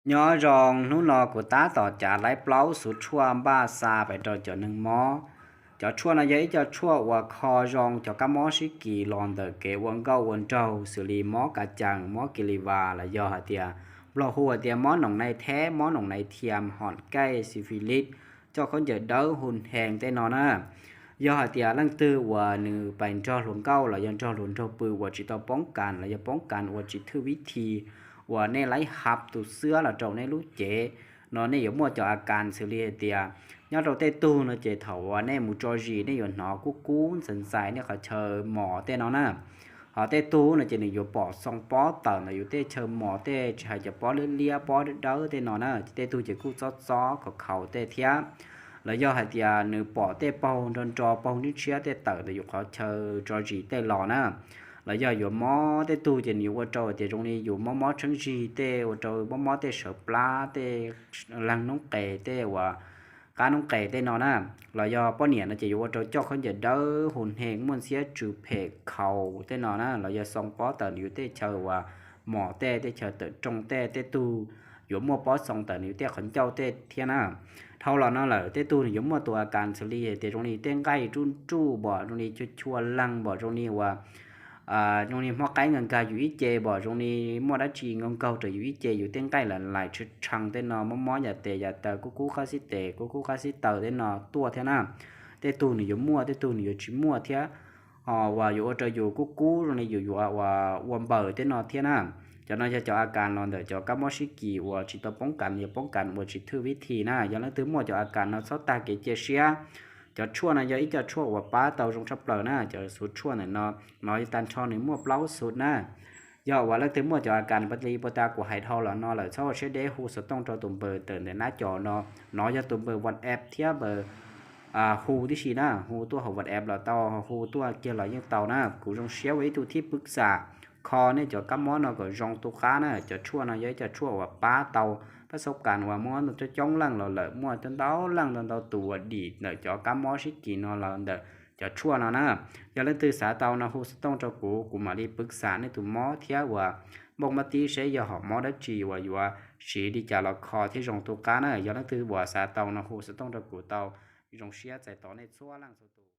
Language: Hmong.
Nyob zoo, hnub no kuv tab tom cav laib plaub xuv tshuaj npaj xa pem rau cov neeg mob. Cov tshuaj no yog ib co tshuaj uas kho zoo cov kab mob sib kis los ntawm kev ua nkauj ua nraug xws li mob kav cees, mob kis lis vas, los yog hais tias Nplog hu hais tias mob noos nai theb, mob noos nai thiam, hom kaij, syphilis, coj khaub ncaws dawb, hu hees tej no na. Yog hais tias leej twg uas nws pais nrog hluas nkauj los yog nrog hluas nraug pw uas tsis tau poob kas los yog poob kas uas tsis thwj vib thi, uas nej laib hab tus xwab los rau nej lub cev no, nej yuav muaj cov a kas xws li hais tias nyob rau tej tug no ces thaum uas nej mus tso zis nej yuav hnov kub kub ntxais ntxais nej qhov chaw mos tej no na. Ho tej tug no ces nws yuav pom xoo pob tawm ntawm yus tej chaw mos tej, tsis hais cov pob liab liab pob dawb tej no na, tej tug ces kuj txob txob khaus khaus tej thiab. Los yog hais tias nws pom tej paug nro nro paug ntshiab ntshiab tej tawm ntawm yus qhov chaw tso zis tej los na. Los yog yuav mob tej tug ces nws yuav ua rau tias zoo li yus mob mob tsheeb zig tej, ua rau mob mob tej sawv plab tej, leeg noob qes tej uas qab noob qes tej no na. Los yog poj niam no ces yuav ua rau coj khaub ncaws dawb, hu hees, muaj ntxhiab tsw phem khaus tej no na. Los yog xoo pob tawm nws yus tej chaw uas mos tej, tej chaw tawm rooj tej, tej tug yuav muaj pob xoo tawm nws yus tej qhov ncauj tej thiab na. Dhau los no lawm tej tug nws yuav muaj tus a kas xws li tias zoo li tej nqaij ruj ruj npom, zoo li chua chua leeg npom, zoo li uas zoo li hmob qaib nkag nkag yus ib ce npom, zoo li muaj dab tsi nkaug nkaug rau yus ib ce, yus tej nqaij lam lais tshee tshee tej no, mob mob yam tes yam taw, kub kub qab xib tes kub kub qab xib taw tej no tuaj thiab na. Tej tug nws yuav muaj, tej tug nws yuav tsis muaj thiab. Ho uas yuav ua rau yus kub kub zoo li yus yuav ua npaws tej no thiab na. Cov no yog cov a kas los ntawm cov kab mob sib kis uas tsis tau poob kas, yog poob kas uas tsis thwj vib thi na. Yog leej twg muaj cov a kas no txhob tag kev cia siab. Cov tshuaj no yog ib co tshuaj uas pab tau zoo tshaj plaws na. Cov xuv tshuaj ntawm no, no tag nrho nws muaj plaub xuv na. Yog uas leej twg muaj cov a kas li puag ta kuv hais dhau los no lawm txhob ua siab deb, hu xov tooj rau tus npawb tawm ntawm nab co no. No yog tus npawb WhatsApp thiab npawb hu tib si na, hu tuaj hauv WhatsApp los tau, hu tuaj kiag los yeej tau na. Kuv zoo siab ua ib tug thib pwv xam kho nej cov kab mob no kom zoo tu qab na. Cov tshuaj no yog ib co tshuaj uas pab tau, pab xauj kas uas muaj coob coob leej los lawm, muaj ntau ntau leej ntau ntau tus uas dim ntawm cov kab mob sib kis no los ntawm cov tshuaj no na. Yog leej twg xav tau no hu xov tooj rau kuv, kuv mam li pwv xam nej tus mob thiab uas npauj npab tib seb yog hom mob dab tsi uas yuav siv li cas los kho thiab zoo tu qab na. Yog leej twg uas xav tau no hu xov tooj rau kuv tau, zoo siab txais tos nej txhua leej txhua tus.